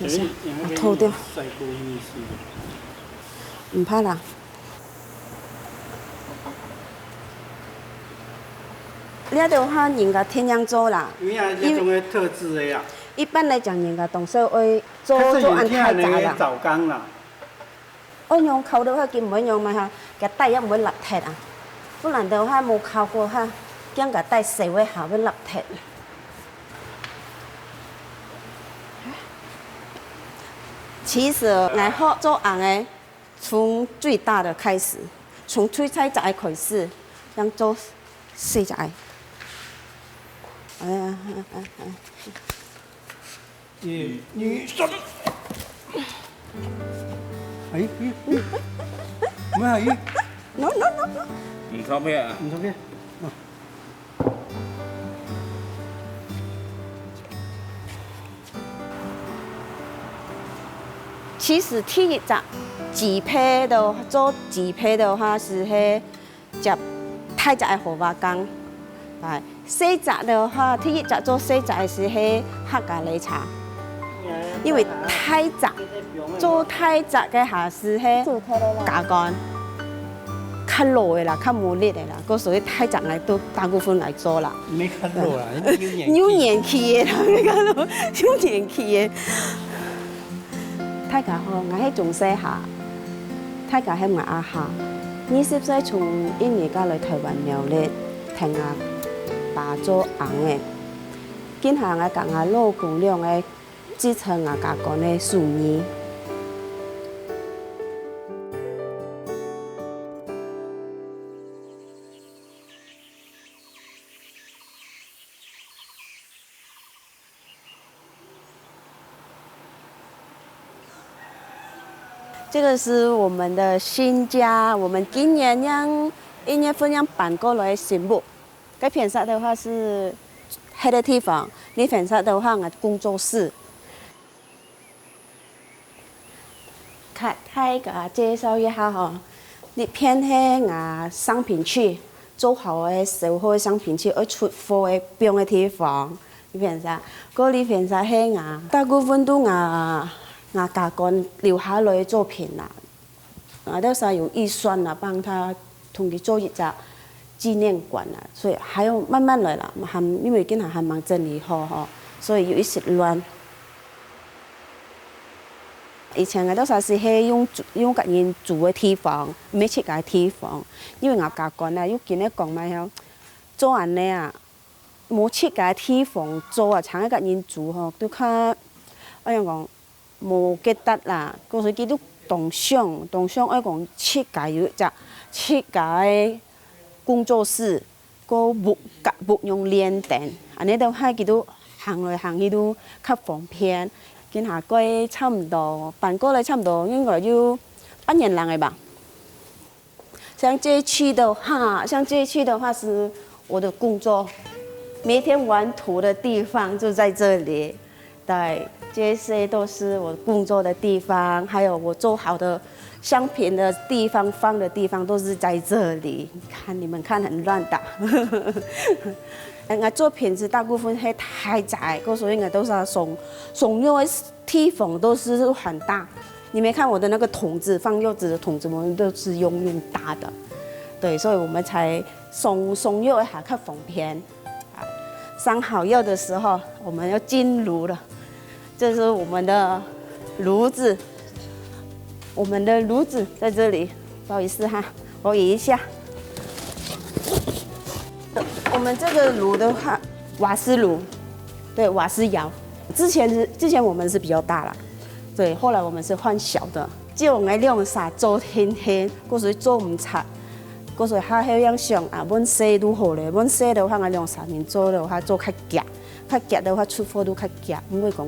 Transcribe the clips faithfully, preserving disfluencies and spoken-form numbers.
等一下，啊，偷掉。毋怕啦。這兜哈人家天天做啦。有影，這種个特質个呀。一般來講，人家當少會做，做恁大隻啦。較少人聽人个早工啦。 愛用烤个話，根本用嘛哈，該底也毋會落忒啊。不然个話，無烤過哈，驚該底燒个下會落忒。其實，𠊎學做紅个，從最大个開始，從最細隻个開始，這樣做細隻个。哎呀，哎，哎，哎。 一、二、三。哎，哎，哎，沒有，哎。 No, no, no, no。你照片啊？你照片。啊。其實第一隻雞排个，做雞排个話係該 接大隻个荷花柑，來，細隻个話，第一隻做細隻个係該客家擂茶，因為大隻，做大隻个下係該加工，較老个啦，較無力个啦，故所以大隻來都大部分來做啦。無較老啦，有年紀。有年紀个啦，有較老，有年紀个。 大家好，𠊎係鍾世霞。大家喊𠊎阿霞。二十歲從印尼嫁來台灣苗栗，跈𠊎爸做紅个。今下𠊎佮𠊎老公兩个繼承𠊎家官个手藝。 這個是我們的新家，我們今年樣，一月份樣搬過來新屋。該片上的話是黑的地方，你片上的話，工作室。 佮大家介紹一下吼，這片係𠊎商品區，做好个、收好个商品區，愛出貨个放个地方。這片啥？過這片啥係𠊎大部分都𠊎，𠊎家官留下來个作品啦。𠊎兜儕有預算啦，幫他同佢做一隻紀念館啦，所以還要慢慢來啦，還，因為今下還吂整理好吼，所以有一息亂。 以前𠊎兜儕係用租，用別人租个地方，毋係自家个地方。因為𠊎家官啊，又緊个講嘛吼，做恁呢啊，無自家个地方做啊，像个別人租吼，都較，愛仰講，無價值啦。故所佢都當想，當想愛講自家有一隻自家个工作室， 過屋，佮屋用連等，恁呢个話佢都行來行去都較方便。今下過差毋多，搬過來差毋多應該有半年零个吧。像這區的話，像這區的話是我的工作，每天玩土的地方就在這裡。 對，這些都是我工作的地方，還有我做好的商品的地方，放的地方都是在這裡。你看，你們看很亂的。哎，𠊎作品係大部分係大隻个，故所以𠊎都係想，想用个地方都是很大。你沒看我的那個桶子，放柚子的桶子，我們都是用，用大的。對，所以我們才想，想用个還較方便。 啊，上好藥的時候，我們要進爐了。這是我們的爐子，我們的爐子在這裡，不好意思哈，我移一下。我們這個爐的話，瓦斯爐，對，瓦斯窯。之前是，之前我們是比較大啦，對，後來我們是換小的。就𠊎兩儕做定定，故所做毋出。 故所以下後樣想啊，換細就好咧，換細个話，𠊎兩儕人做个話，做較遽，較遽个話出貨就較遽，毋會講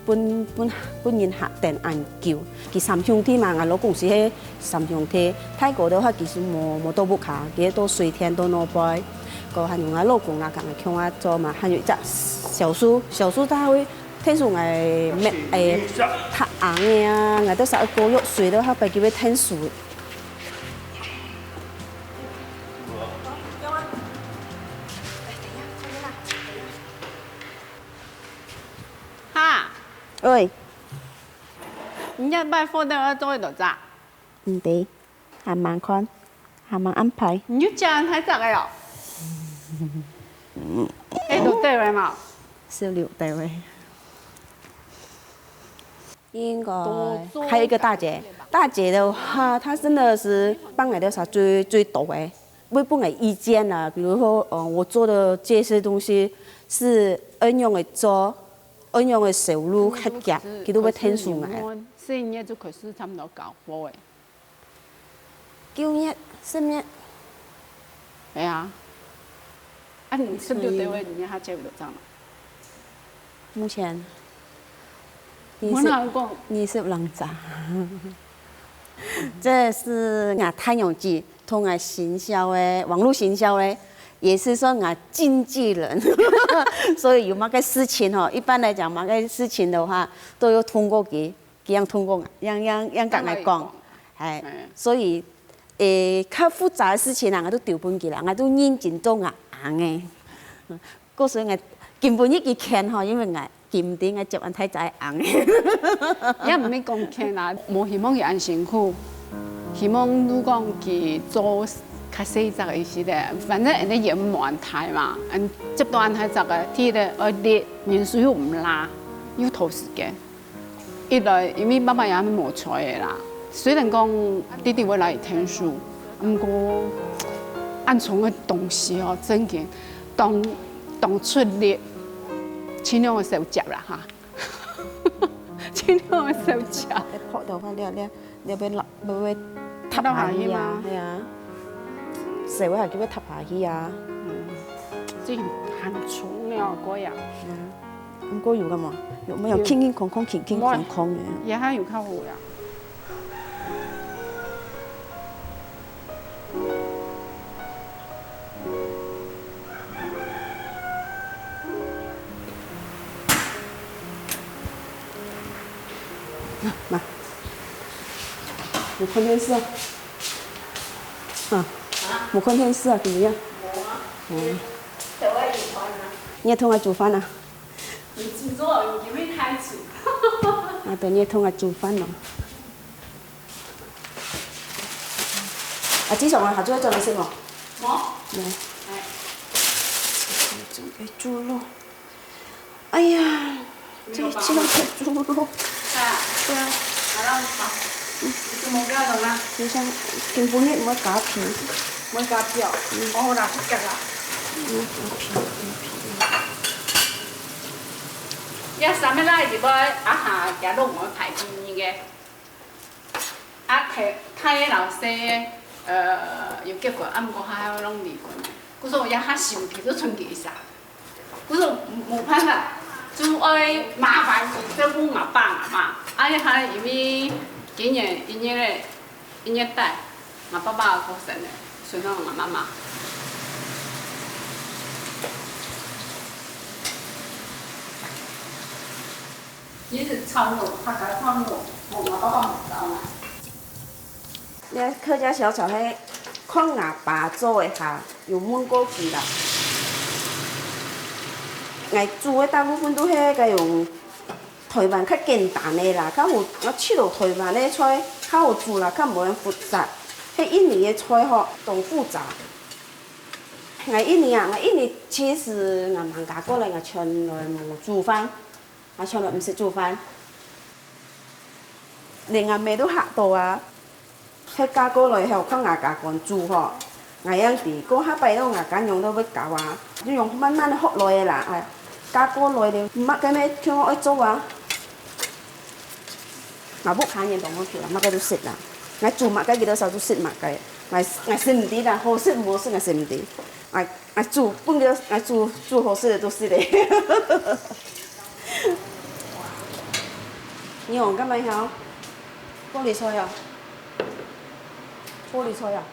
分，分，分人客等恁久。佢三兄弟嘛，𠊎老公係係三兄弟，大哥个話其實無，無在屋下，佢在水田在外背。過還有𠊎老公啦，佮𠊎共下做嘛，還有一隻小叔，小叔佢會𢯭手𠊎搣，誒，拍紅个啊，𠊎都係過藥水个話，分佢會𢯭手。 哈，喂，你一擺貨都愛做幾多隻？毋知，還吂看，還吂安排。你就食恁大隻个哦？哎，都對了嘛。十六對位。應該還有一個大姐，大姐的話，她真的是幫𠊎兜儕最最多誒，會分𠊎意見啊，比如說，呃，我做的這些東西是愛仰般做，愛仰般銷路較遽，佢都會聽從𠊎。四月就開始差不多交貨誒。 九月、十月。係啊。啊，你十六對位，你還接毋到帳嗎？目前，二十，我哪有講？二十零隻。這是𠊎太陽姐同𠊎行銷的，網路行銷的，也是說𠊎經紀人，所以有麼个事情吼，一般來講，麼个事情的話，都要通過佢。 佢樣通講，樣樣樣甲𠊎講，係，所以，誒，較複雜个事情啊，𠊎都丟分佢啦，𠊎都認真做𠊎行个。故所以𠊎根本一支牽吼，因為𠊎今日𠊎接恁大隻行个。也毋係講牽啊，無希望佢恁辛苦，希望如講佢做較細隻个一些个，反正人家也無恁大嘛，嗯，接到恁大隻个，第一个愛練，人手又毋罅，又拖時間。 一來，因為爸爸也無在个啦，雖然講弟弟會來𢯭手，毋過恁重个東西哦，正經當當出力，盡量个少接啦哈，盡量个少接。泡的話，你你你會老會會塌下去啊，係啊，水會還會塌下去啊。嗯，這很重要，哥呀。嗯。 毋過有个嘛，有沒有？有。輕輕空空，輕輕空空个。也還有較好呀。媽，你看電視啊？啊，你看電視啊？怎麼樣？嗯。你也同𠊎煮飯啊？ 你請坐，你前面開始。啊，等你同𠊎煮飯咯。啊，這種啊，還做得做得食無？無。來。哎。做个豬肉。哎呀，這這樣个豬肉。啊。對啊。拿到吧。你怎麼不要弄啊？等一下，根本你莫加皮。莫加皮哦。嗯。哦，拿出來啦。莫加皮，莫加皮。 這三个禮拜，啊哈，佢攏無排第二个。啊，大大个老細，呃，有結婚，啊，毋過還愛攏離婚。故所這下心皮都賰佢一儕。故所無辦法，就愛麻煩佢照顧𠊎爸𠊎媽。啊，這下因為今年一月个 一月底，𠊎爸爸過身了，賰到𠊎媽媽。你係炒肉，客家炒肉，無𠊎爸爸無教啊。這客家小炒係看𠊎爸做个哈，有問過佢啦。𠊎煮个大部分都係該用 臺灣較簡單个啦，較好，𠊎試著臺灣个菜較好煮啦，較無恁複雜。該印尼个菜吼，當複雜。𠊎印尼啊，𠊎印尼其實𠊎吂嫁過來，𠊎從來無煮飯，𠊎從來毋識煮飯。連𠊎姆都嚇著啊！ 係嫁過來後，看𠊎家官煮吼，𠊎正知，過下擺咯，𠊎家娘都會教啊，就用慢慢學來个啦。哎，嫁過來了，麼个乜全部愛做啊。𠊎屋下人都無求啦，麼个都識啦。𠊎煮麼个，佢兜儕都識麼个。𠊎𠊎識毋知啦，好食毋好食，𠊎識毋知。𠊎 𠊎煮，本來𠊎煮煮好食个都食个。你講幹嘛呀？玻璃菜呀？玻璃菜呀？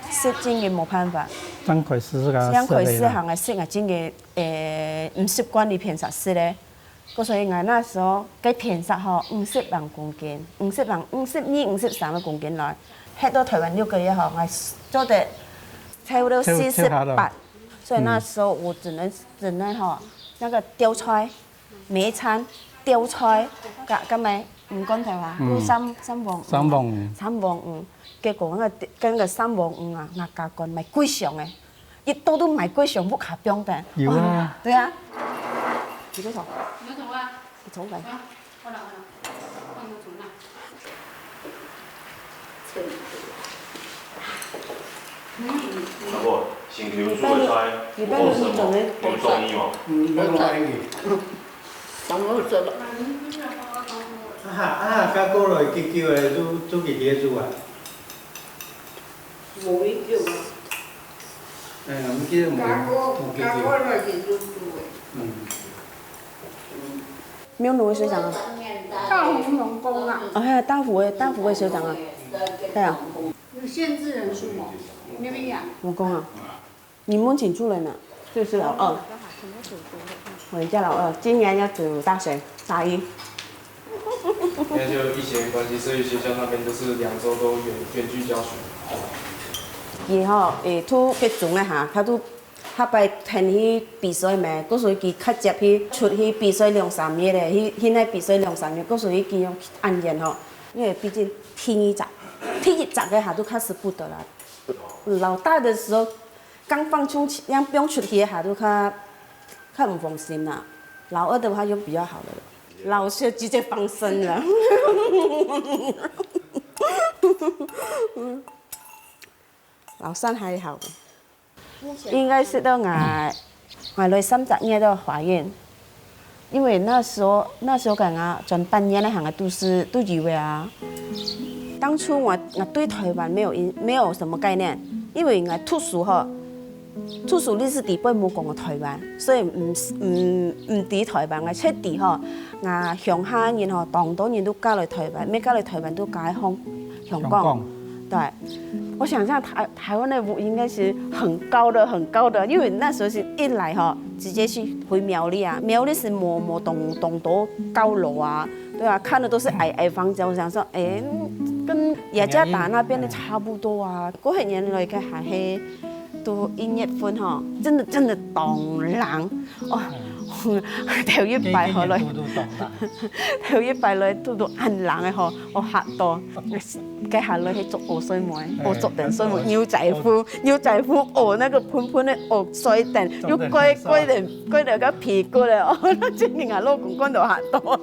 食真个無辦法。剛開始係講，剛開始行个食啊，真个，誒，毋習慣你平常食个。故所以𠊎那時候該平常吼，五十零公斤，五十零，五十二、五十三个公斤來，歇到臺灣六個月吼，𠊎做得差不多四十八。 所以那時候我只能只能吼，那個吊菜，每一餐吊菜，該該麼个毋管頭啊，嗯。有三三黃魚啊，三黃魚。三黃魚，結果該該个三黃魚啊，𠊎家官買幾箱个，一到都買幾箱，屋下放等。有啊。對啊。你在炒？你在炒啊？你炒饭。啊，好了好了，放个煮那。阿婆，星期六煮个菜，有無什麼，有中意無？嗯，有中意。 當好食咯。啊哈，啊哈，加過來幾久个，煮煮幾久个煮啊？無幾久啊。哎呀，毋記得無，加過，無幾久。加過來幾久煮个。嗯。苗農个水長啊？大湖農工啊。哦，係啊，大湖个，大湖个水長啊。對啊。有限制人數無？有無啊？我講啊。 你問清楚了呢，這是老二。我家老二，今年要讀大學，大一。現在就疫情的關係，所以學校那邊都是兩週都遠遠距教學。佢吼，誒，讀國中了哈，佢都下擺跈去比賽咩，故所佢較輒去出去比賽兩三日咧，去去該比賽兩三日，故所佢經驗恁遠吼，因為畢竟第二隻，第一隻个下都較使不得啦。老大的時候 剛放出去，剛放出去个下都較較毋放心啦。老二的話又比較好了，老二直接放生了。老三還好，應該係到𠊎𠊎來三隻月个懷孕。 因為那時候那時候感覺轉半年个行个都係都以為啊。當初我我對台灣沒有印沒有什麼概念，因為我讀書吼，讀書歷史底背無講過台灣，所以毋毋毋知台灣。𠊎只知吼，𠊎鄉下人吼，當多人都嫁來台灣，無嫁來台灣都嫁去香香港。香港。對，我想像台台灣的屋應該是很高的很高的，因為那時候是一來吼，直接去回苗栗啊，苗栗是無無當當多高樓啊，對啊，看的都是矮矮房子。我想說，哎，跟雅加達那邊的差不多啊。過後原來个還係到一月份吼，真的真的當冷哦。頭一擺好了，頭一擺來都都恁冷个吼，我嚇到。 該下來係著襖睡眠，欸，哦，著等睡眠，牛仔褲，牛仔褲，哦，那個蓬蓬个，哦，睡等，又蓋蓋等蓋等个被骨咧，哦，那真正啊，老公看到嚇到。 啊，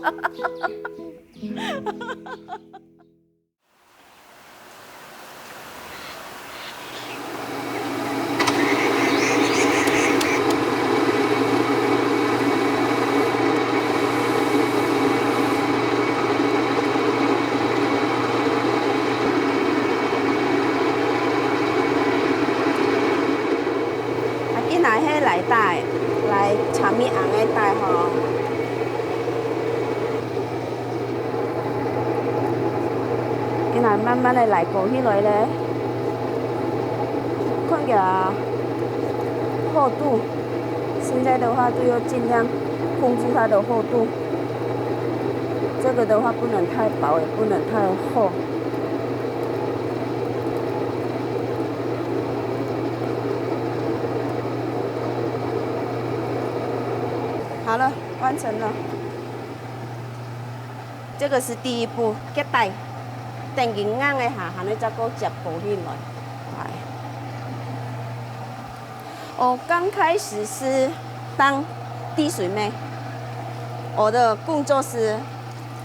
今仔係來戴，來茶米甕个戴吼。 今仔慢慢个來高起來咧，看佢个厚度，現在的話都要盡量控制它的厚度。這個的話不能太薄，也不能太厚。好了，完成了。 這個是第一步，結帶。等佢硬个下，還愛再過接包起來。哎。我剛開始是當滴水妹，我的工作是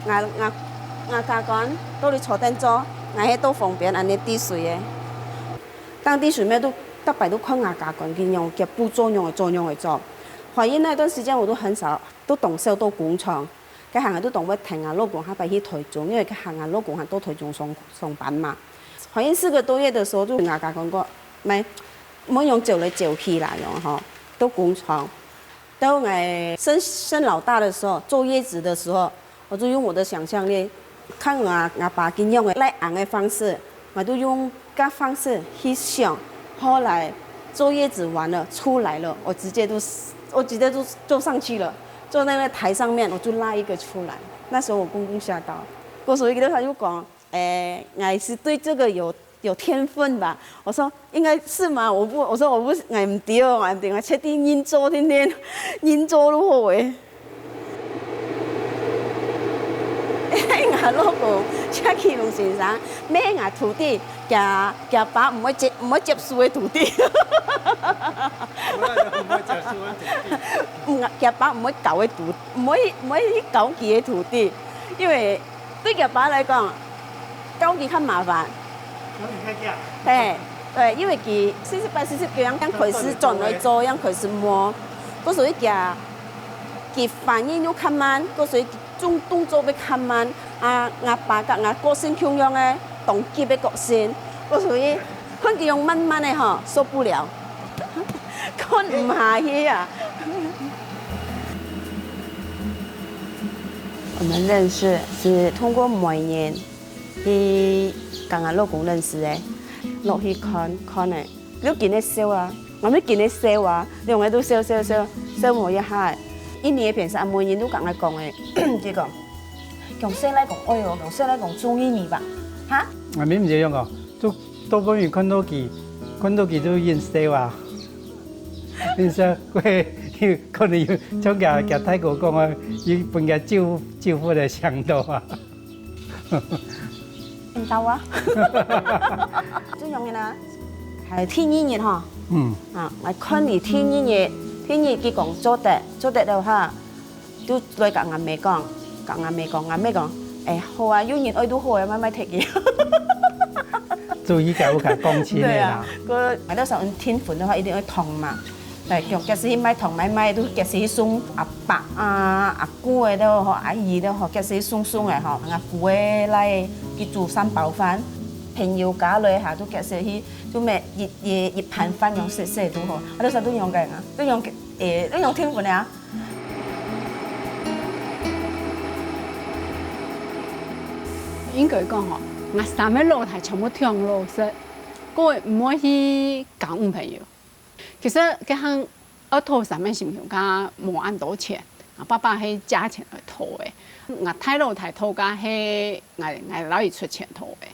，𠊎𠊎𠊎家官到底坐等做，𠊎係到旁邊恁呢滴水个。當滴水妹都逐擺都看𠊎家官佢樣，腳步做樣个做樣个做。懷孕那段時間我都很少，都當少到工廠。 該下𠊎都當會跈𠊎老公下擺去台中，因為該下𠊎老公還到台中上上班嘛。懷孕四個多月的時候，就𠊎家官講，無，莫用走來走去啦，用吼，到工廠。到𠊎生生老大的時候，坐月子的時候，我就用我的想像力，看𠊎𠊎爸恁樣个來行个方式， 𠊎都用該方式去想，後來坐月子完了出來了，我直接都我直接都坐上去了，坐在那台上面，我就拉一個出來。那時候我公公嚇到，過後一個他就講，哎，𠊎係對這個有有天分吧？我說應該是嗎？我不，我說我不，𠊎毋知哦，𠊎毋知，𠊎確定恁樣做，天天恁樣做就好誒。老公謝啟龍先生，乜𠊎徒弟，厥厥爸毋會接毋會接受个徒弟。嗯，厥爸毋會教个徒，毋會毋會去教佢个徒弟，因為對厥爸來講，教佢較麻煩。嘿，對，因為佢四十八、四十九樣樣開始轉來做，樣開始摸，故所以厥佢反應又較慢，故所以 動動作會較慢。啊，吾爸佮吾個性共樣个，當急个個性，故所以看佢樣慢慢个吼，受不了，看毋下去啊。我們認識是通過媒人去跟我老公認識的，落去看看个。 你緊个笑啊，𠊎乜緊个笑啊，兩個都笑笑笑，笑無一下。一年个片時，阿妹人都同𠊎講个，佢講，強勢來講愛哦，強勢來講中意你吧，哈？𠊎乜毋知樣講，就到尾看到佢，看到佢就緊笑啊，緊笑，佢可能有像佢佢大哥講个，佢分佢舅舅父个想到啊。 很高啊。就用个啦。還第二日吼，嗯，啊，𠊎看你第二日，第二日佢講做得，做得了哈，就來佮阿妹講，佮阿妹講，阿妹講，哎，好啊，有人愛就好啊，慢慢take佢。注意佢屋下講清个啦。對啊，个，買到時候訂婚个話，一定愛同嘛。 對，強結時去買糖買賣，都結時去送阿伯啊、阿姑个都好，阿姨都好，結時去送送个吼，阿姑个來去煮三包飯，朋友家來下都結時去，就買一一一盤飯樣食食都好，啊，都係都用个啊，都用个，誒，都用天份个啊。應該講吼，𠊎三個老弟全部都老實，各位毋會去交女朋友。 其實該項愛討衫个心頭家無恁多錢，𠊎爸爸係借錢來討个。𠊎大老弟討家係𠊎𠊎老姨出錢討个。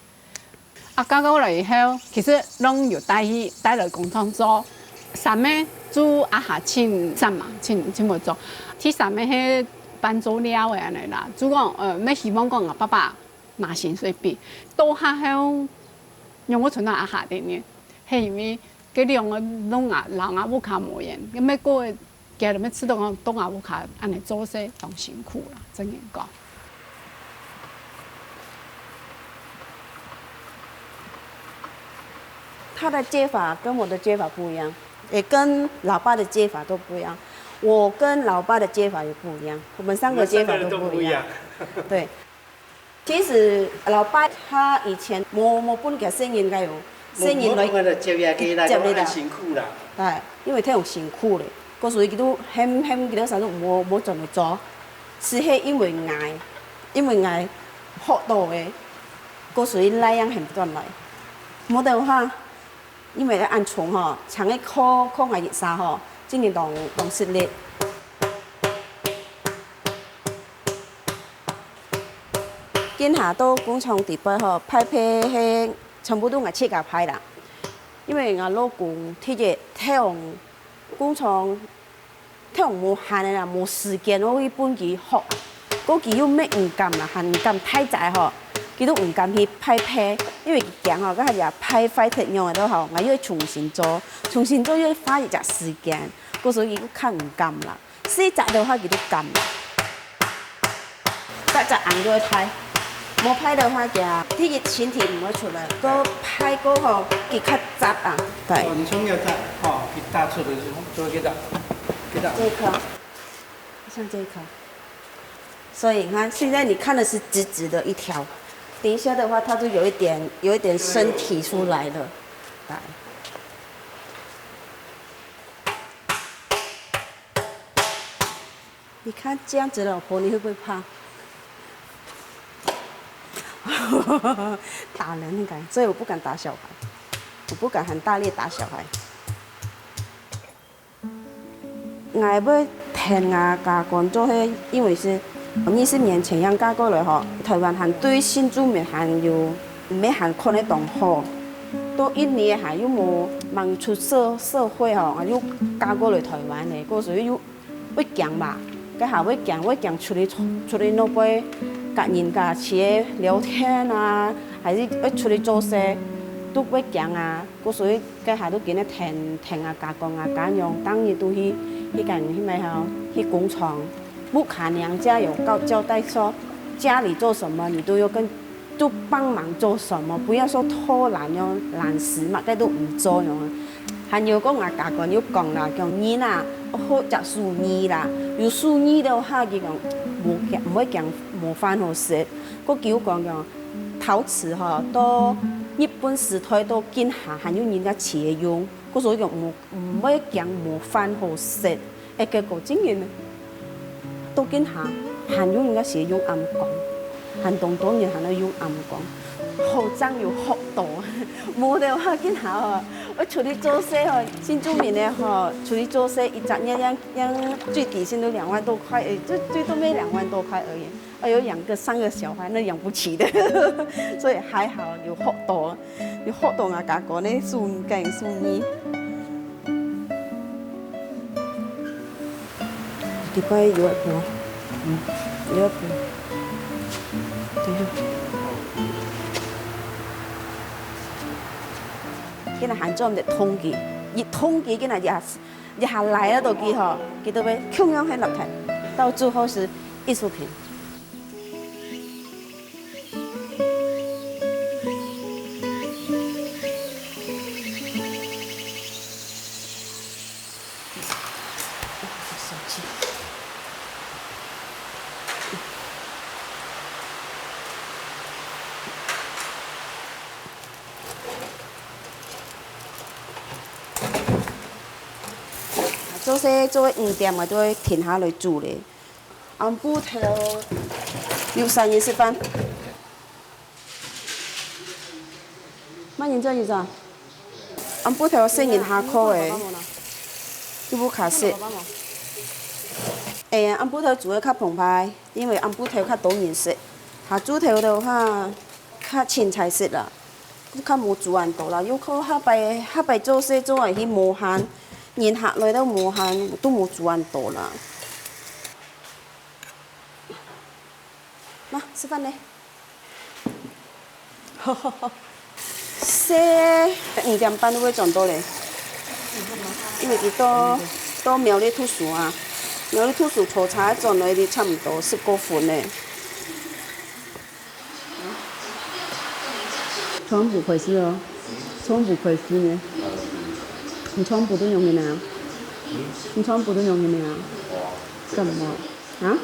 啊，嫁過來以後，其實攏有帶去帶來工廠做，衫个就阿下盡散嘛，盡盡會做。第三个係半做料个恁樣啦，就講呃，乜希望講𠊎爸爸拿薪水畀，到下後，仰會存到阿下个呢？係因為 該兩個攏啊，摎吾屋下無緣，該麼个佢乜知道講到吾屋下恁樣做事當辛苦啦，正經講。他的接法跟我的接法不一樣，也跟老爸的接法都不一樣。我跟老爸的接法也不一樣，我們三個接法都不一樣。我們三個都不一樣。對。 其實老爸他以前無無分佢細人个喲，細人來無分佢接个，佢來講接个啦。很辛苦啦。哎，因為太辛苦了，故所以佢都喊喊佢都想說無無轉來做，係係因為𠊎，因為𠊎學到个，故所以那樣喊轉來。無的話， 因為恁重吼，像个靠靠𠊎一儕吼，真个當當食力。今下到工廠底背吼，派配係全部都𠊎自家派啦。因為𠊎老公第一，太陽工廠 忒無閒个啦，無時間，𠊎去分佢學。過佢又乜毋敢啦，還毋敢太早吼，佢都毋敢去派配，因為佢驚吼，該下也派壞忒樣个都好，𠊎又愛重新做，重新做又愛花一隻時間，故所以佢較毋敢啦。細隻个話佢都敢啦。 隻隻恁樣个派，無派个話，佢第一身體毋會出來，過派過後，佢較紮啊。對。哦，你從要紮，哦，佢打出來就做幾多，幾多。這一顆，像這一顆。所以你看，現在你看的是直直的一條，等一下的話，它就有一點，有一點身體出來了。來。 你看這樣子，老婆，你會不會怕？打人很敢，所以我不敢打小孩，我不敢很大力打小孩。𠊎會跈𠊎家官做係，因為係二十年前樣嫁過來吼，臺灣還對新住民還有，毋係還看得當好，到印尼還又無吂出社社會吼，𠊎又嫁過來臺灣个，故所以又 會驚吧，該下會驚，會驚出去出去外背，佮人家去聊天啊，還係愛出去做事，都會驚啊。故所以該下都緊个聽聽啊，家公啊、家娘，當日都去去講去買吼，去工廠，不可能家有交交代說家裡做什麼，你都要跟就幫忙做什麼，不要說偷懶喲，懶尸嘛，該都毋做喲。 還有講啊，家官有講啦，講人啊，好隻手藝啦，有手藝个話，佢講無驚，毋會驚無飯好食。過佢有講講陶瓷吼，到日本時代到今下還有人家在用，故所以講無毋會驚無飯好食。 欸，結果今年呢，到今下還有人家在用醃缸，還當多人還在用醃缸，好正有學到。無个話，今下哦，我出去做事哦，新住民个吼，出去做事一隻月樣樣最低薪都兩萬多塊，欸，最最多也兩萬多塊而已。 哎，有養個三個小孩，那養不起的，所以還好有學到，有學到啊，家官个手藝，手藝。禮拜有一步，嗯，有一步，等一下。今日還做毋得統計，一統計今日也是，一下來了都幾好，佢都會共樣很落開，到最後是藝術品。 做事做到五點，𠊎就會停下來煮咧。 暗晡頭有三人食飯。麼人做，你做？暗晡頭細人下課欸，又毋較食。欸，暗晡頭煮个較澎湃，因為暗晡頭較多人食。下晝頭个話，較清采食啦，較無煮恁多啦。有可能下擺，下擺做事做下去無閒，人客來到無閒，都無煮恁多啦。 那，食飯咧。係，五點半就會轉到咧，因為佢到，到苗栗讀書啊，苗栗讀書坐車轉來，佢差毋多十過分咧。 窗戶開始哦，窗戶開始呢。你窗戶都用个呢？你窗戶都用个呢？幹嘛？啊？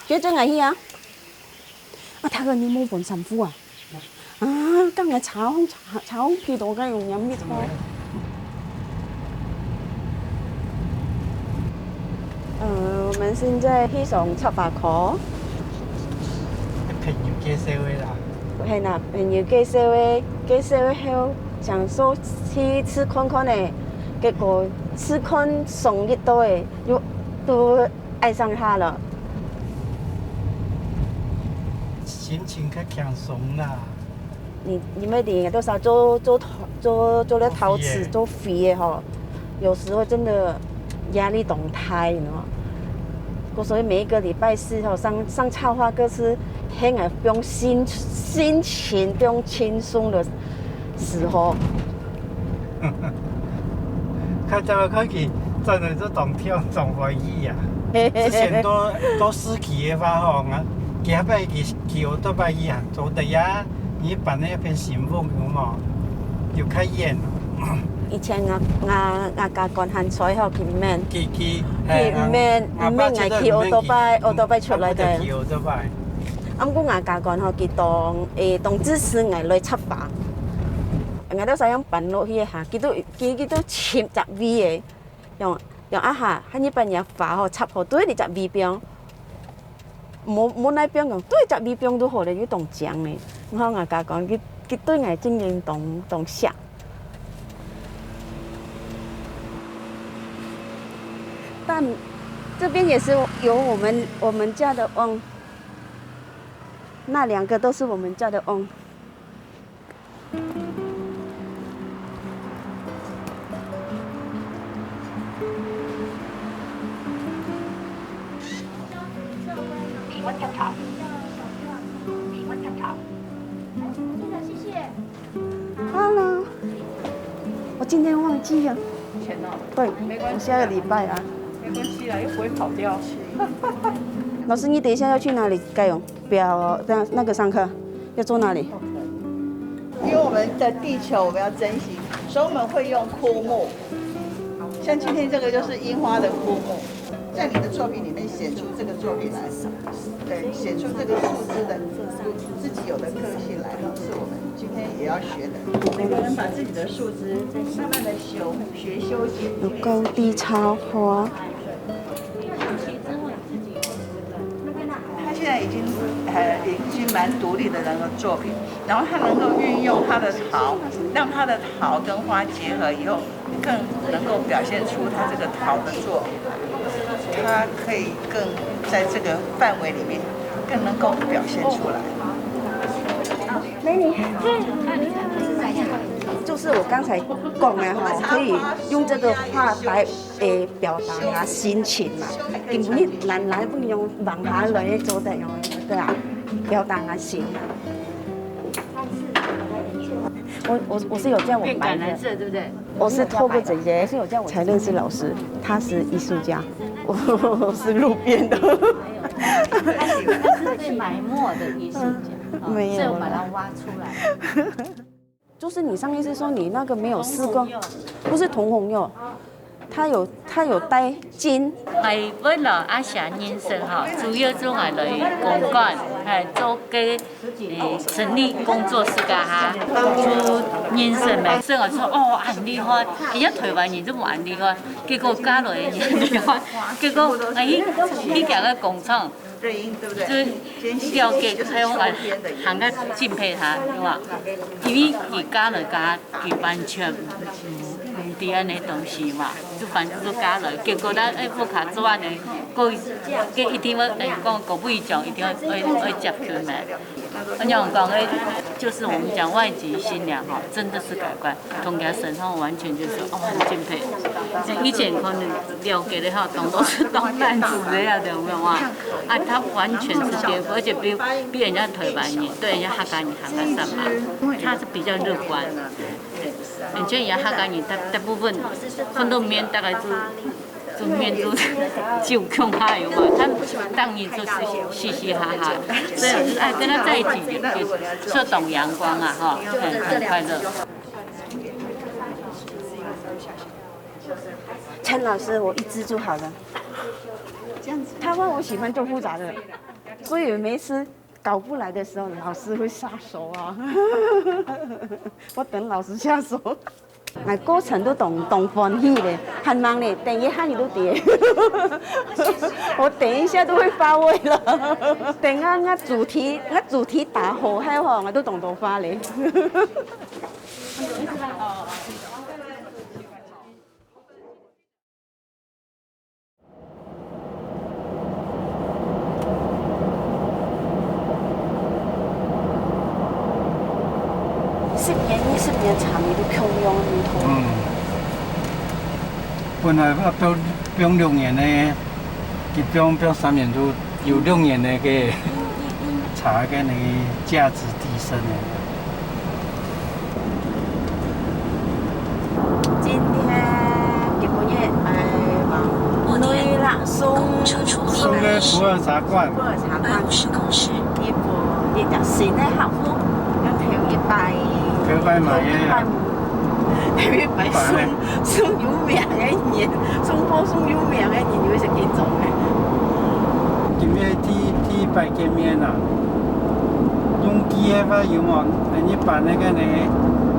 叫轉來去啊！啊，大哥，你無分衫褲啊？ 啊，剛才茶紅茶茶紅幾多个用鹽蜜糖。呃，我們現在去上插花課。朋友介紹个啦。係啦，朋友介紹个，介紹个後，想說去試看看呢，結果試看上一到个，又都愛上佢了。心情較輕鬆啦。 你你們的多少做做做做了陶瓷做飛个吼，有時候真的壓力當大，你知道嗎？所以每一個禮拜四吼，上上插花課是很啊放心心情放輕鬆的時候。 較早看佢轉來做當跳當歡喜啊。之前到到市區个話吼，啊，幾下擺佢騎奧多拜去啊，做得呀，你搬那片新屋有無？有較遠。以前啊，啊啊，家官還在吼，佢毋免，佢佢佢毋免毋免愛騎奧多拜，奧多拜出來的。騎奧多拜。啊，毋過啊，家官吼，佢當誒當支持𠊎來插花。 𠊎兜使用搬落去个下，佢都佢佢都尋隻位个，用用啊下，還日本人花吼插好對你隻位邊，無無哪邊講對隻位邊都好咧，又當靚咧。然後𠊎家講，佢佢對𠊎真正當當惜。但這邊也是有我們我們家的翁，那兩個都是我們家的翁。Hello，我今天忘记了。钱哦，对，没关系啊我下个礼拜啊。没关系啦，又不会跑掉。老师，你等一下要去哪里？该用表那那个上课要坐哪里？因为我们的地球我们要珍惜，所以我们会用枯木。像今天这个就是樱花的枯木，在你的作品里面显出这个作品来，对，显出这个树枝的自己有的个性来，是我们今天也要学的。每个人把自己的树枝慢慢的修，学修剪。有高低插花。他现在已经呃已经蛮独立的那个作品，然后他能够运用他的陶，让他的陶跟花结合以后，更能够表现出他这个陶的作品，他可以更在这个范围里面更能够表现出来。就是我刚才讲的哈，可以用这个画来诶表达啊心情嘛。根本你懒懒不用忙下来做的用，对啊，表达啊心。我我我是有叫我变橄榄白的，色，对不对？我是透过姐姐才认识老师，他是艺术家，我是路边的。他是被埋没的艺术家，哦没有啦所以我把它挖出来。就是你上一次说你那个没有试过，不是铜红釉，它有它有带金，係為了阿霞人生哈，主要就係來公館，係做个誒整理工作室个哈，幫助人生嘛。所以我說哦，很厲害，人家台灣人都無很厲害，結果嫁來很厲害，結果哎，去行个工廠。瑞英，对不对？就了解，还有我很个敬佩他，对吧？因为佢嫁了家，佢完全唔知安尼东西嘛，就反正就嫁了，结果呢，哎，屋下做安尼，过，佢一定要，哎，讲各位讲，一定要，要，要接近嘛。我讲讲，哎，就是我们讲外籍新娘哈，真的是改观。 同佢身上完全就是哦很敬佩。以前可能了解的哈，当多是当饭吃的呀，有没有啊？啊，他完全是颠覆，而且比比人家台湾人，对人家客家人还要上啊，他是比较乐观。对，而且人家客家人大大部分很多面大概就就面就就穷哈有嘛，他当然就是嘻嘻哈哈，所以哎跟他在一起也是说懂阳光啊哈，很很快乐。陈老师，我一支就好了。这样子，他问我喜欢做复杂的，所以每次搞不来的时候，老师会下手啊。我等老师下手。哎，过程都当当欢喜咧，很忙咧，等一下你都跌。我等一下都会发威了。等啊，那主题，那主题打好，还有吼，我都当多发咧。 十年、二十年长，你都共样个面孔。嗯，本来要放放六年呢，佢放放三年都有六年个个差个呢价值提升呢。今天日本人，呃，往內啦，送，送个普洱茶罐。普洱茶罐，一部，一隻新个客户，用頭一擺，頭一擺買个啊。頭一擺送，送有名个人，送貨送有名个人，有一些緊張个。今日第，第一擺見面啊，用機个話有無？恁樣辦个呢，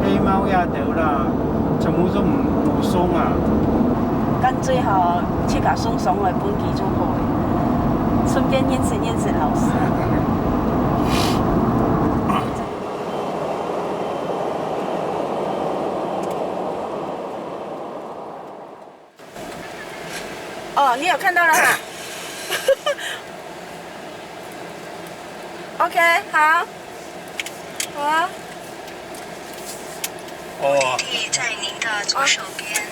黑貓呀頭啦，全部都無，無送啊。乾脆吼，自家送上來分佢就好了，順便認識認識老師。 哦，你有看到了哈？OK，好，好啊。哦，地在您的左手边。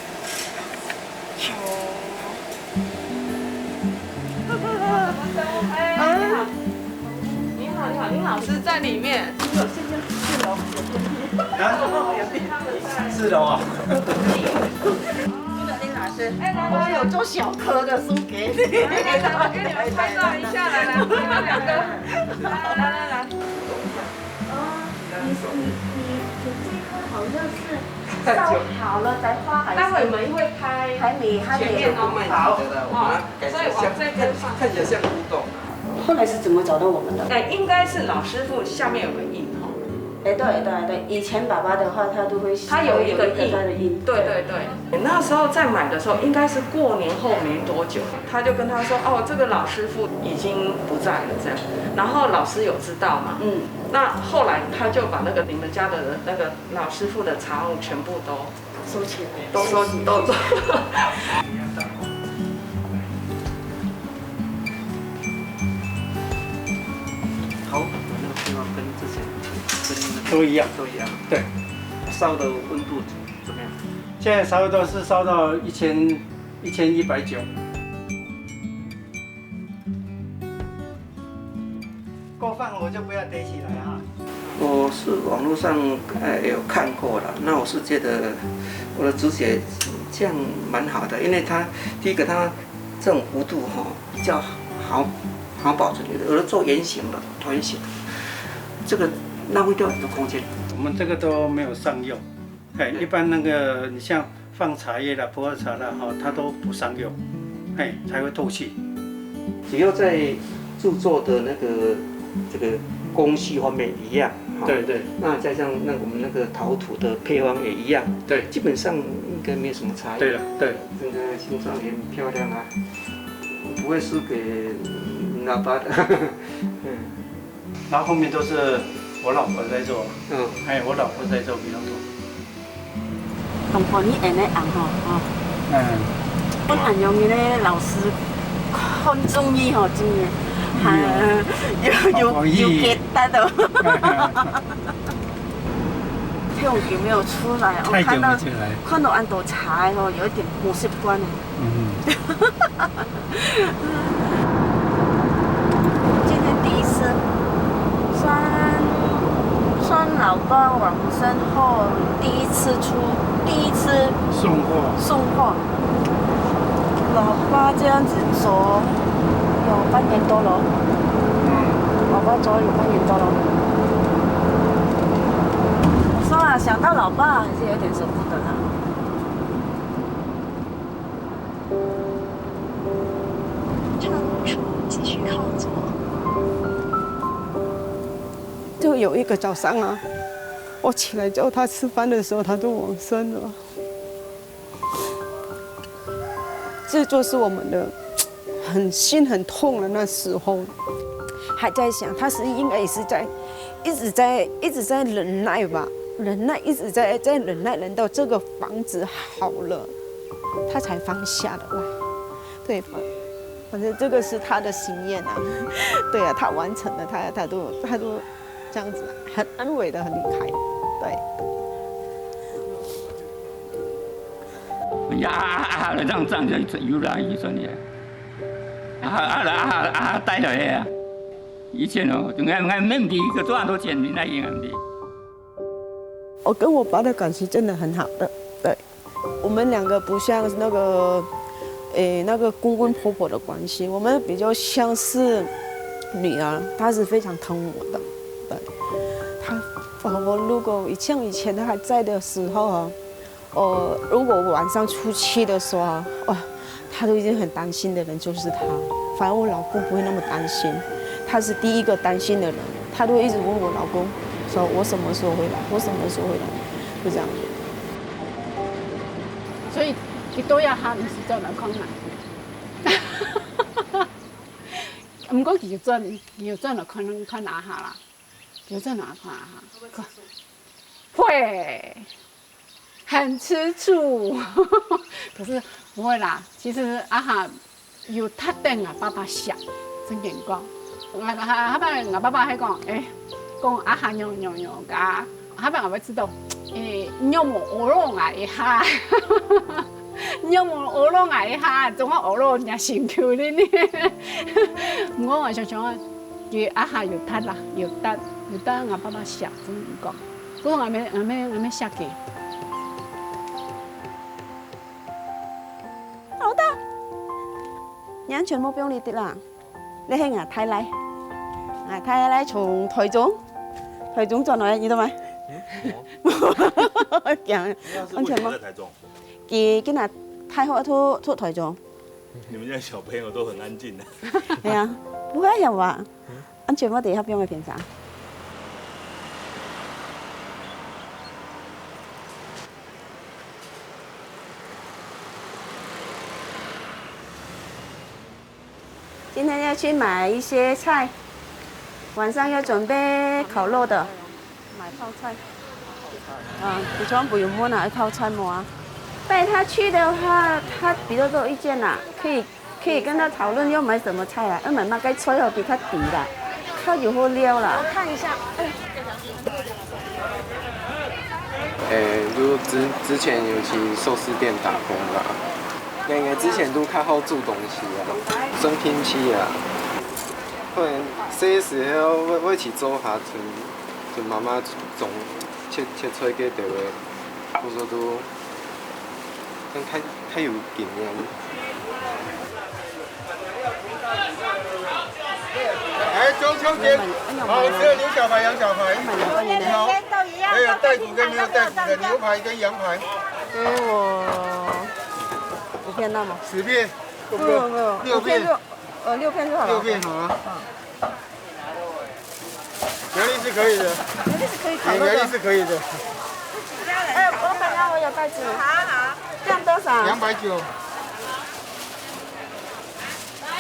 啊，林老师在里面。啊？四楼啊？林老师，哎，来来来，有做小颗的送给你。来来来，我给你们拍照一下，来来，你们两个，来来来。哦，你你你你这一颗好像是烧好了才发，还是？待会我们会拍还没还没。前面哦。好，我们改成像，所以往这边放。看起来像古董。后来是怎么找到我们的？哎，应该是老师傅下面有个印哦。哎，对对对，以前爸爸的话，他都会他有一个印，他的印。对对对，那时候在买的时候，应该是过年后没多久，他就跟他说：“哦，这个老师傅已经不在了。”这样，然后老师有知道嘛？嗯。那后来他就把那个你们家的那个老师傅的茶壶全部都收起来。都收都都。好，我那个配方跟之前跟那个都一样。都一样。对。烧的温度怎么样？现在差不多是烧到一千一千一百九。过饭我就不要堆起来哈。我是网络上呃有看过了，那我是觉得我的直觉这样蛮好的，因为它第一个它这种弧度哈比较好好保存，有的做圆形的、圆形，这个浪费掉很多空间。我们这个都没有上釉，哎，一般那个你像放茶叶啦、普洱茶啦，哈，它都不上釉，哎，才会透气。主要在制作的那个这个工序方面一样，哈。对对。那加上那我们那个陶土的配方也一样，对。基本上应该没有什么差异。对了，对。真的青少年漂亮啊，不会输给老爸的。嗯。然后后面都是我老婆在做，嗯。哎，我老婆在做比较多。 同朋友恁樣行吼，吼。嗯。本來用个老师看中意吼，真个，还有有有给他的。太久没有出来，我看到太久没进来。看到恁多茶吼，有一点不习惯了。嗯。 今天第一次，算算老爸往生后第一次出，第一次送货。送货。老爸这样子走，有半年多了。嗯。老爸走有半年多了。我说啊，想到老爸还是有点舍不得啊。 继续靠左。就有一个早上啊，我起来叫他吃饭的时候，他就往生了。这就是我们的很心很痛的那时候，还在想，他是应该也是在一直在一直在忍耐吧，忍耐一直在在忍耐，忍到这个房子好了，他才放下的啦。对，反反正这个是他的心愿啊。对啊，他完成了，他他都他都这样子很安慰的很离开。对。呀，啊啊啊，让这样就有啦，有算的。啊啊啊啊，带了呀。 以前哦，俺俺没地，个多少多钱，你那也没地。我跟我爸的感情真的很好的，对，我们两个不像那个，诶，那个公公婆婆的关系，我们比较像是女儿，她是非常疼我的，对，她，我我如果像以前她还在的时候啊， 呃，如果我晚上出去的时候啊，哇，他都已经很担心的人就是他。反而我老公不会那么担心，他是第一个担心的人，他都会一直问我老公说：“我什么时候回来？我什么时候回来？”就这样。所以佢到這下毋係轉來看𠊎。毋過佢有轉，佢有轉來看看阿霞啦，佢有轉來看阿霞。會，很吃醋。可是不會啦，其實阿霞有值得𠊎爸爸惜，正經講。𠊎𠊎𠊎爸𠊎爸爸還講，誒，講阿霞仰仰仰个，下擺𠊎會知道，誒，仰無呵咾𠊎一下，仰無呵咾𠊎一下，總愛呵咾若辛苦哩呢。毋過𠊎想想啊，佢阿下有得啦，有得，有得𠊎爸爸惜，真講。不過𠊎乜，𠊎乜，𠊎乜惜佢。老大，你安全帽不用你戴啦，你係𠊎大倈，𠊎大倈從台中，台中轉來，你懂嗎？驚，安全帽。在台中。佢今日大學讀讀台中。你們家小朋友都很安靜的。哎呀，不會有吧？安全帽底下不用平常。今天要去買一些菜，晚上要準備烤肉的。 買泡菜。啊，你全部有問啊，愛泡菜無啊？帶他去的話，他比較多意見啦，可以可以跟他討論要買什麼菜啊，要買麼个菜哦，比較抵啦，較有好料啦。我看一下，哎，誒，就之之前有去壽司店打工啦，因為之前都較好煮東西啊，算天氣啊，可能細時候會會去做下煮。 就媽媽種切切菜个地位，故所都，真太太有經驗。来，中秋节好吃的牛小排、羊小排，你好。还有带骨跟没有带骨的牛排跟羊排。给我五片那么。十片，够不够？没有没有，六片。六片就好了。六片好啊。 苗栗是可以的，苗栗是可以烤肉的。苗栗是可以的。哎，老板啊，我有袋子。好好。这样多少？两百九。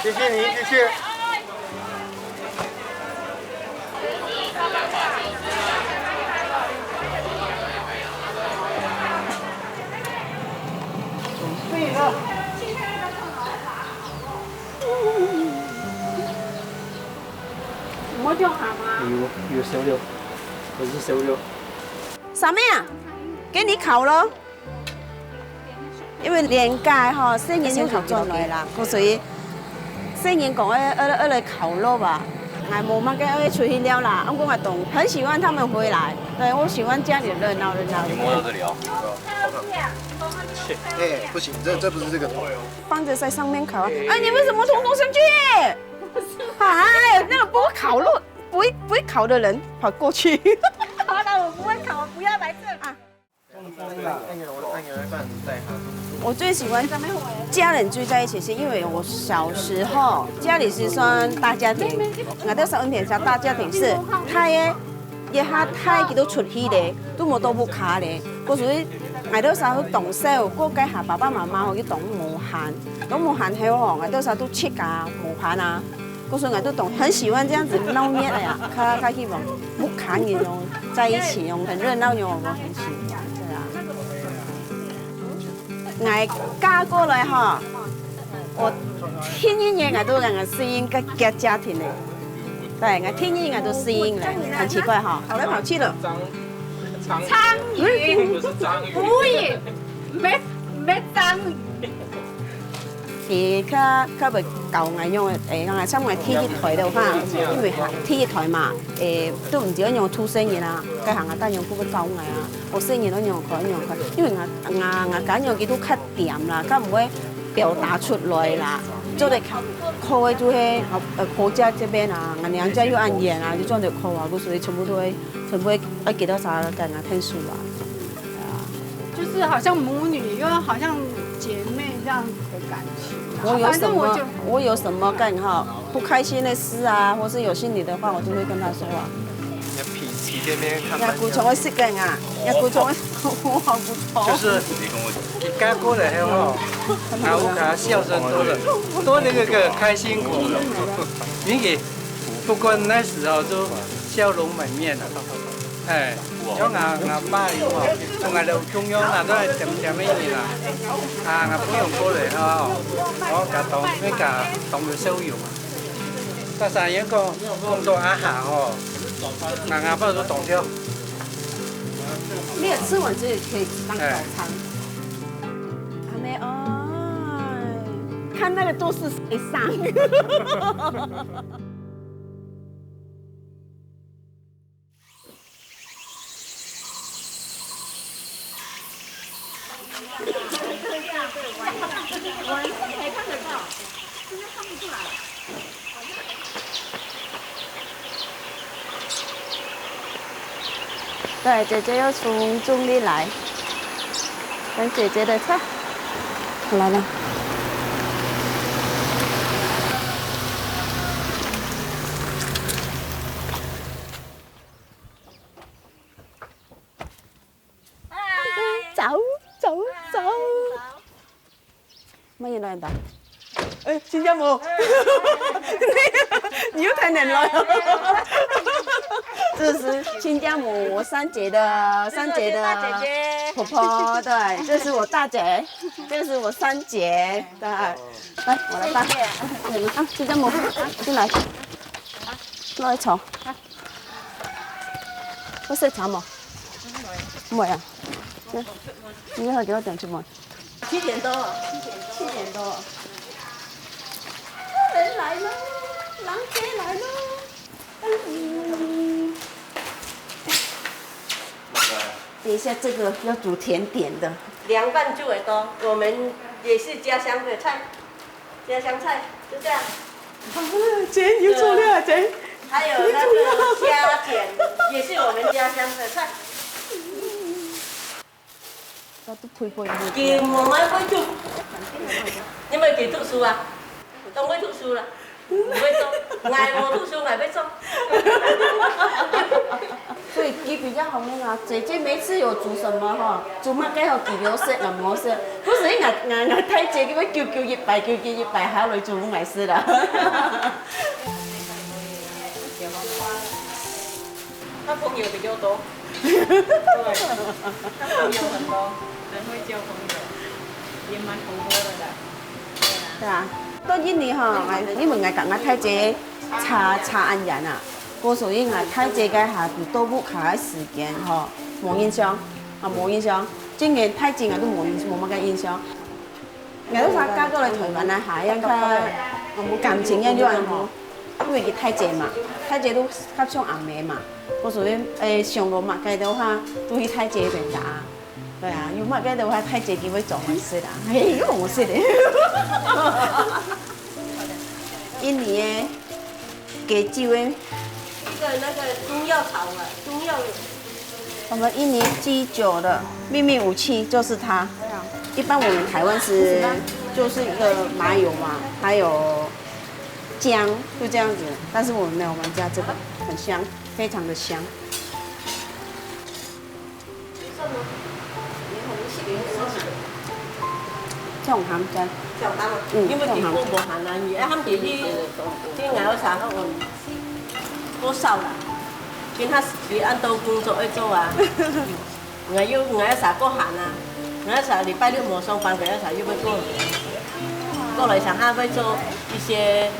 谢谢你，谢谢。有有瘦了，可是瘦了。啥物啊？给你烤咯。因为年假吼，新年又转来啦，所以新年讲要要要来烤肉吧。还无嘛，该要出去了啦。阿公阿东很喜欢他们回来，对我喜欢家里热闹热闹的。摸到这里哦。哎，不行，这这不是这个头。放着在上面烤啊！哎，你们怎么通通上去？哎，那个不会烤肉，不会不会烤的人跑过去。好了，我不会烤，我不要来这啊。我最喜欢家人聚在一起，是因为我小时候家里是算大家庭，我都是恩典家大家庭是，他也也他他也都出去的，都没都不卡的，所以。 𠊎兜儕當細，過該下爸爸媽媽吼，佢當無閒，當無閒後吼，𠊎兜儕都自家無閒啊。故所𠊎都當很喜歡這樣子鬧熱个啊，較較希望屋下人哦在一起哦，很熱鬧哦，我很喜歡，對啊。𠊎嫁過來吼，我第一年𠊎都𠊎適應該家家庭个，對，𠊎第一年𠊎都適應了，很奇怪哈，跑來跑去了。 蒼蠅，苍蝇，苍蝇，不是苍蝇，苍蝇，不是，沒沒蒼蠅。佢較較會教𠊎用，誒，講像𠊎第一胎个話，因為哈第一胎嘛，誒，都毋知愛用渡細人啊，該下𠊎大娘婆會教𠊎啊，學細人愛用開愛用開，因為𠊎𠊎𠊎家娘佢都較恬啦，較毋會表達出來啦，做得靠个就係呃婆家這邊啊，𠊎娘家又恁遠啊，就做得靠啊，故所以全部都會。 全部愛愛幾多少个人啊，天數啊。就是好像母女，又好像姐妹這樣子的感情。我有什麼我有什麼跟哈不開心的事啊，或是有心裡的話，我就會跟他說啊。你脾氣這邊看人家古蟲會識跟啊，人家古蟲會我好不同。就是你嫁過來後吼，啊，我看笑聲多了，多了一個開心果。你也不管那時候都笑容滿面了。 哎，像𠊎𠊎爸有吼，同𠊎兜共樣啦，都係恬恬个人啦。啊，𠊎朋友過來吼，我甲當，我甲當有笑容。大三人講，講到阿霞吼，𠊎𠊎爸都當笑。没有吃完这个可以当早餐。阿妹哦，看那个肚是谁伤。对，姐姐要从中立来，等姐姐的车。我来了。走，走，走。 乜嘢來噭？哎，親家母，你又太冷了。这是亲家母，我三姐的，三姐的婆婆，对，这是我大姐，这是我三姐，对，来，我来帮，啊，亲家母，进来，落去坐。 好食茶無？毋會啊。你好，給我點出門。七點多，七點多。人來了，郎姐來了。嗯。等一下，这个要煮甜点的。凉拌就会多，我们也是家乡的菜。 家乡菜，就这样。啊，姐又做了，姐。还有那个虾卷，也是我们家乡的菜。那都配配配。佢慢慢會讀，你们佢讀書啊？當會讀書啦，毋會做，𠊎無讀書，𠊎會做。 所以佢比較好个啦，姐姐每次有煮什麼吼，煮麼个吼，佢有食啊，無食。不是，𠊎，𠊎，𠊎大姐佢會糾糾一擺，糾糾一擺，還要來煮分𠊎食啦。他朋友比較多，對，他朋友很多，很会交朋友，也蛮活泼的啦。对啊，到印尼吼，哎，因為𠊎同𠊎大姐差，差恁遠啊。 故所以𠊎大姐該下佢到屋下个時間吼，無印象，啊，無印象。今年大姐𠊎都無印，無麼个印象。𠊎都想嫁過來台灣啊，下樣較，嗯，感情个就恁好，因為佢大姐嘛，大姐都較像阿姆嘛。故所以，誒，想到麼个个話，都去大姐那邊打。對啊，有麼个个話，大姐佢會做好食啊，嘿，又好食的。印尼个 雞酒个。一个那个中药草啊，中药。我们印尼鸡酒的秘密武器就是它。一般我们台湾是就是一个麻油嘛，还有姜，就这样子。但是我们没有，我们加这个，很香，非常的香。 像鹹个。像鹹啊？嗯，因為佢講無鹹啊，你愛喊佢去，去𠊎屋下學問，多少啦？今下佢恁多工作愛做啊。𠊎又，𠊎屋下過閒啊，𠊎屋下禮拜六無上班，𠊎屋下又會過，過來想下會做一些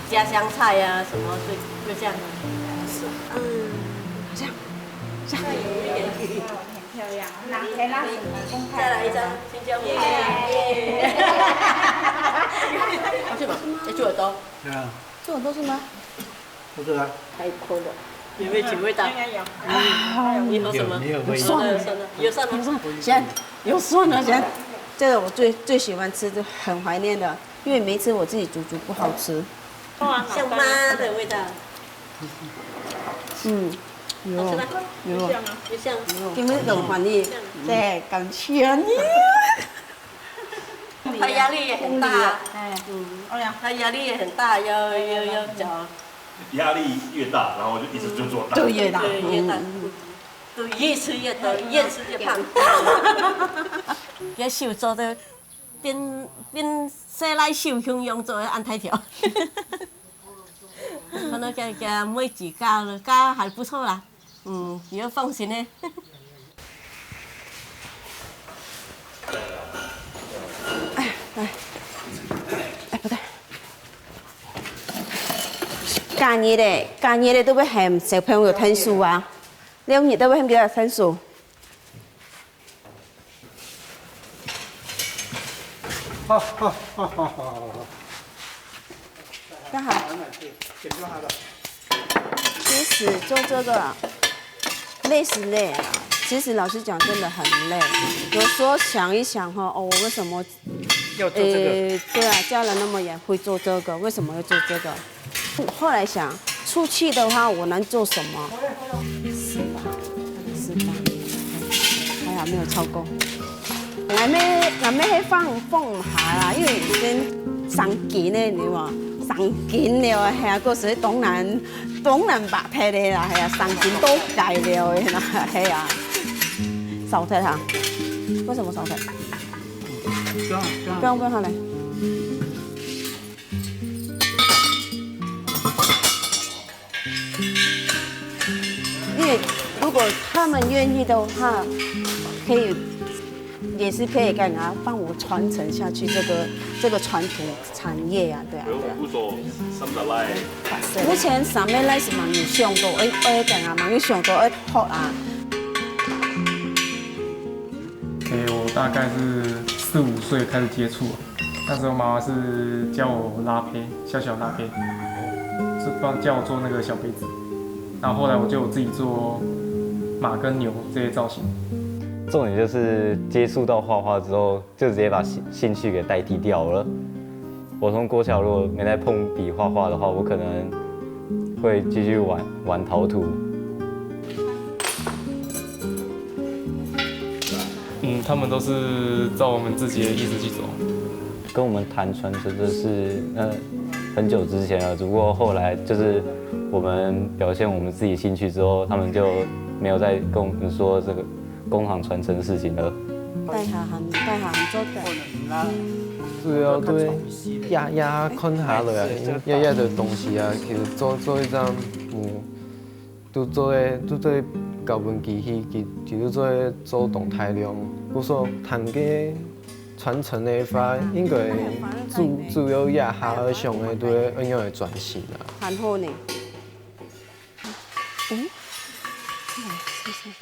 家鄉菜啊什麼，所以就這樣。嗯，好像，好像。 漂亮，那很那很公開。再來一張，新疆舞。耶！要去嗎？要去耳朵。对啊，这种都是吗？不是啊。太酷了。有没有请味道？应该有。啊，你喝什么？有，你有味道。酸了，酸了，有酸了。酸，咸，有酸了，咸。这个我最，最喜欢吃，就很怀念的，因为每次我自己煮，煮不好吃。像妈的味道。嗯，有，好吃吗？有。有香啊。有香。有。今日有欢喜，对，感谢你。他压力也很大。哎，嗯，哎呀，他压力也很大，要，要，要讲。压力越大，然后就一直就做大。对，越大。对，越大。嗯。对，越吃越多，越吃越胖。要手做得变，变细孻手雄雄做得恁大条。可能给，给妹子教了，教还不错啦。嗯，你要放心的。哎，哎，不对。假日的，假日的都要喊小朋友看书啊，六日都要喊佢看书。 好，好，好，好，好，好，好。干啥？慢慢吃，先做好了。其实做这个啊，累是累啊，其实老实讲，真的很累。有时候想一想哈，哦，我为什么，要做这个，诶，对啊，嫁了那么远，会做这个，为什么要做这个？后来想，出去的话，我能做什么？是吧？是吧？还好没有超过。俺妹，俺妹还放放下啦，因为已经生根了，你知道吗？生根了，系啊，过时当难，当难拔忒的啦，系啊，生根都改了的啦，系啊。少忒哈？为什么少忒？这样这样不用不用，好来。因为如果他们愿意的话，可以也是可以干嘛，帮我传承下去这个这个传统产业啊，对啊，对啊。我手三十来。目前三个来是蛮有想到，哎哎，干嘛蛮有想到，哎，好啊。诶，我大概是四五岁开始接触，那时候妈妈是教我拉胚，小小拉胚，是帮教我做那个小杯子。然后后来我就有自己做马跟牛这些造型。重点就是接触到画画之后，就直接把兴兴趣给代替掉了。我从国小如果没再碰笔画画的话，我可能会继续玩玩陶土。嗯，他们都是照我们自己的意思去走。跟我们谈传承的是，呃，很久之前了，只不过后来就是我们表现我们自己兴趣之后，他们就没有再跟我们说这个工厂传承的事情了。带下很带下很做得。主要對爺爺看下來啊，爺爺个東西啊，其實做做一張模，都做个都做个搞分機器，其其實做个做當大量。故所談个傳承个話，應該主主要爺下想个對恁樣个轉型啊。很好呢。嗯，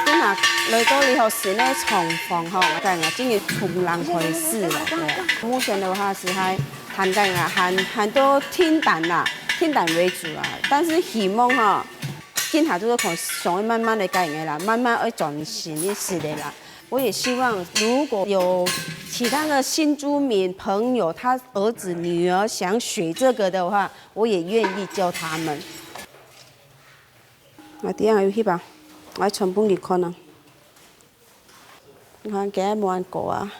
真啊，來到以後新个廠房吼，我感覺今年從零開始了，對啊。目前的話是還還在啊，還還多訂單啦，訂單為主啦。但是希望吼，今下就是可能想要慢慢的改變啦，慢慢會轉型一些的啦。我也希望如果有其他的新住民朋友，他兒子女兒想學這個的話，我也願意教他們。 𠊎等下有翕啊，𠊎傳分你看啊。你看，今日無恁高啊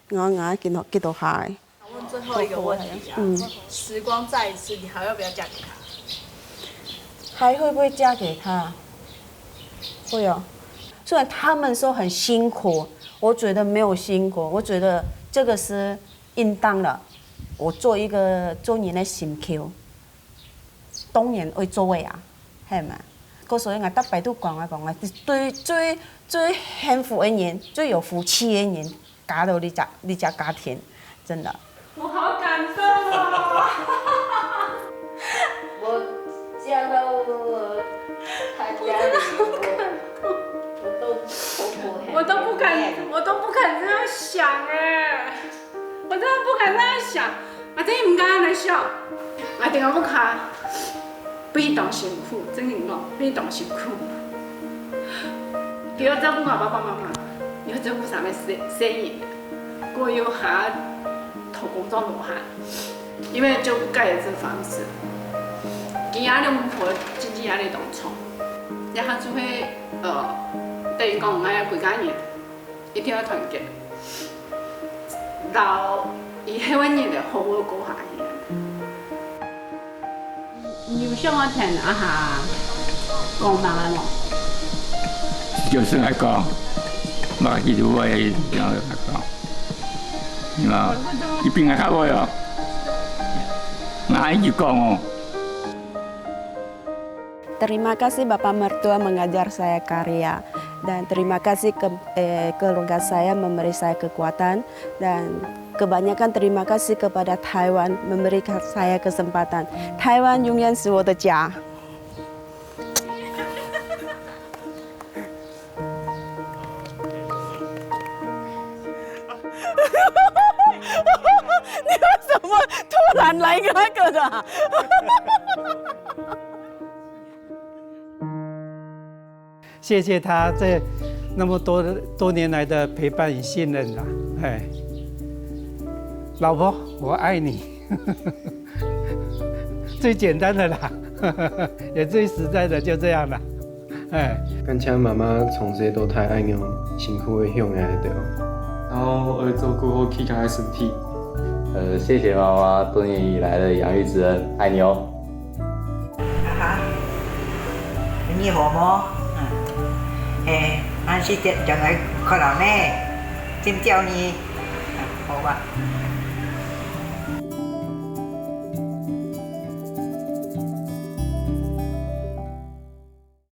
，𠊎𠊎幾多幾多下欸。问最后一个问题啊，嗯，时光再一次，你还要不要嫁给他？还会不会嫁给他？会哦。虽然他们说很辛苦，我觉得没有辛苦，我觉得这个是应当的。我做一个做人的心臼，当然会做个啊，系嘛？故所以我逐擺都讲啊讲啊，最最最幸福的人，最有福气的人，嫁到你家你家家庭，真的。我好感动哦！我嫁到我他家里，我我都我我都不敢，我都不敢这样想哎，我真的不敢这样想。啊，这毋敢来想，啊，等下不看。 非常辛苦，真个讲，非常辛苦。又要照顾好爸爸妈妈，又要照顾三个生生意，过又还要讨工作无闲，因为就不该有这方式。今仔日我婆经济压力当重，然后就会呃，等于讲，哎呀，归家人 一定要团结，到以后个日子好好过下去。你有想要听啊哈？讲嘛个咯。就是来讲，嘛，伊就会这样来讲，你嘛，一边个较会哦，那一直讲哦。 Terima kasih Bapak Mertua mengajar saya karya, dan terima kasih ke eh, keluarga saya memberi saya kekuatan, dan kebanyakan terima kasih kepada Taiwan memberikan saya kesempatan. 台湾永远是我的家。你为什么突然来一个那个的啊？谢谢他这那么多多年来的陪伴与信任啦，哎，老婆，我爱你，最简单的啦，也最实在的，就这样啦，哎。感谢妈妈从細到大恁樣辛苦个养𠊎兜。然后我会照顾好自家个身体。呃，谢谢妈妈多年以来的养育之恩，爱你哦。 哈哈，你好無？嗯，嘿，恁時節轉來看老妹，真吊呢。嗯，好啊。